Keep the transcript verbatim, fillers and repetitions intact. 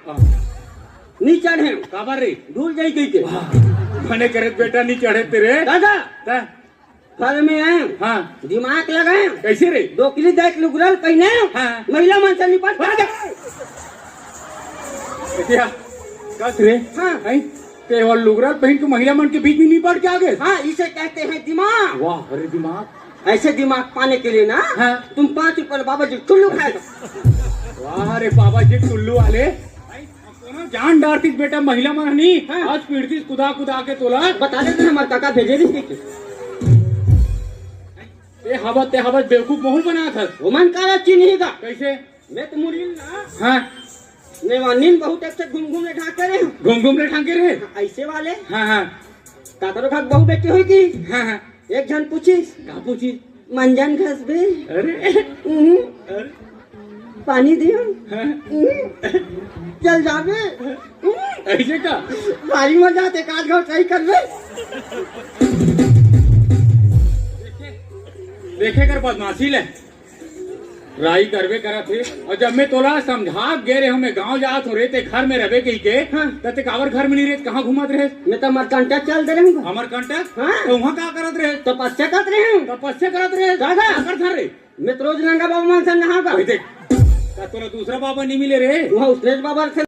नी चढ़े। काबर रे? धूल जाई कहिके। वाह, मने करे बेटा नी चढ़े तेरे। दादा, त? फल में आए। हाँ। दिमाग लगाए। कैसे रे? डोकरी देख लुगरल पहिने। हाँ। महिला मन से निपट। क्या? कस रे? हाँ। हैं? ते और लुगरल पहिन के महिला मन के बीच में निपट के आ गए? हाँ, इसे कहते हैं दिमाग। वाह, अरे दिमाग। ऐसे दिमाग पाने के लिए ना, हाँ। तुम पाँच रुपए वाले बाबा जी टुल्लू खाएगा। वाह रे बाबा जी टुल्लू वाले। कोनो जान डारतीस बेटा, महिला मन हनी, हाँ। आज पीटतीस कुदा कुदा के तोला। बता देते हमारे काका भेजे रहिस के। ते हवत, ते हवत बेवकूफ मोहन बनात हस। ओमन काला चिन्ही का? कैसे? मैं तो मुरीन ना। हाँ। मैं वहाँ नींद बहुत अच्छे घूम घूम ले ढांके रहे हूँ। घूम घूम ले ढांके रहे? हाँ, ऐसे वाले। हाँ, हाँ। तातरो घाट बहुत बेटी हुई थी। हाँ, हाँ। एक झन पूछिस, का पूछिस? मंजन घस बे। अरे। हम्म। अरे। पानी दियो। हाँ। हम्म। चल जाबे। हम्म। ऐसे का? भारी मजा आते, एक आध घाव ट्राई करबे। देखे कर बदमाशी ले। राई करबे करत हे। और जब मैं तोला समझा गे रहे हूँ, मैं गाँव जात हूँ रे, ते घर में रहबे कही के, हाँ। त ते काबर घर में नहीं रहे, कहाँ घूमत रहे? मैं तो अमरकंटक चल दे रहे हूँ। अमरकंटक? हाँ। तो वहाँ का करत रहे? तपस्या करत रहे हूँ। तपस्या करत रहे? दादा। का करत रहे? मैं तो रोज नंगा बाबा मन से नहा का। वही देख, का तोला दूसरा बाबा नहीं मिले रे? वहाँ उसने बाबा से